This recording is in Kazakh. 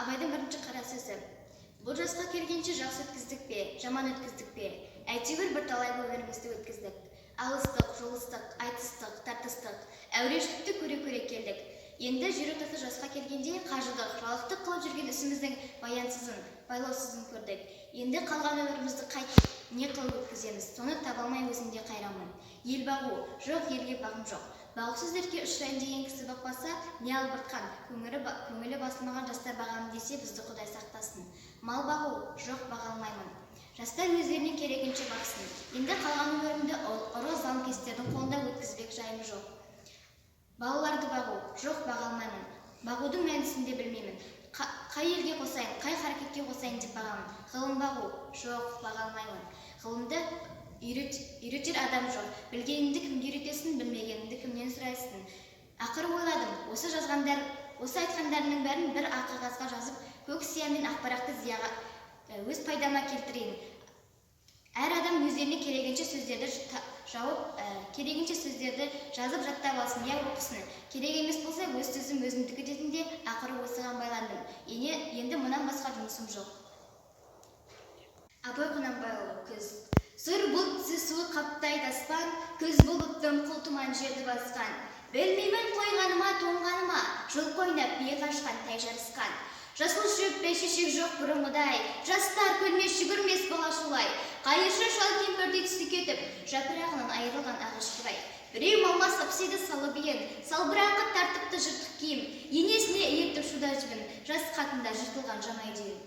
Абайдың бірінші қара сөзі. Бұл жасқа келгенше жақсы өткіздік пе, жаман өткіздік пе, әйтеуір бірталай өмірімізді өткіздік. Алыстық, жұлыстық, айтыстық, тартыстық, әурешілікті көре-көре келдік. Енді жер ортасы жасқа келгенде қажыдық, жалықтық, қылып жүрген ісіміздің баянсызын, байлаусызын көрдік. Енді қалған өмірімізді қайтіп, не қылып өткіземіз, соны таба алмай өзім де қайранмын. Ел бағу, жоқ, елге бағым жоқ. Бағусыз дертке ұшырайын деген кісі бақпаса, не албыртқан, көңілі басылмаған жастар бағамын десе, бізді Құдай сақтасын. Мал бағу, жоқ, баға алмаймын. Жастар өздеріне керегінше бақсын. Енді қалған өмірімді ұры заңкестердің қолында өткізбек жайым жоқ. Балаларды бағу, жоқ, баға алмаймын. Бағудың мәнісін де білмеймін. Қай елге қосайын, қай харекетке қосайын деп бағамын. Ғылым бағу, жоқ, баға алмаймын. Ғылымды үйретер адам жоқ. Білгеніңді кімге үйретесің, білмегеніңді кімнен сұрайсың? Ақыры ойладым, осы жазғандар, осы айтқандарымның бәрін бір ақ қағазға жазып, көк сия мен ақ парақты зияға өз пайдама келтірейін. Әр адам өздеріне керегінше сөздерді жауып, керегінше сөздерді жазып, жаттап алсын, я оқысын. Керек емес болса, өз сөзім өзімдікі дедім де, ақыры осыған байландым. Енді мұнан басқа жұмысым жоқ. Абай Құнанбайұлы. Күз. Сұр бұлт түсі суық қаптайды аспан, күз болып дымқыл тұман жерді басқан. Білмеймін, қойғаныма, тоңғаныма, жылқы ойнап, бие қашқан, тай жарысқан. Жасыл шөп пе, шешек жоқ бұрынғыдай, жастар күлмес, жүгірмес бала шулай. Қайыршы шал кемпірдей түсі кетіп, жапырағынан айырылған ағаш қурай. Біреу малма сапсиды салып иін, салбыраңқы тартыпты жыртық киім, енесіне иіртіп шуда жібін, жас қатындар жыртылған жамай дүйім.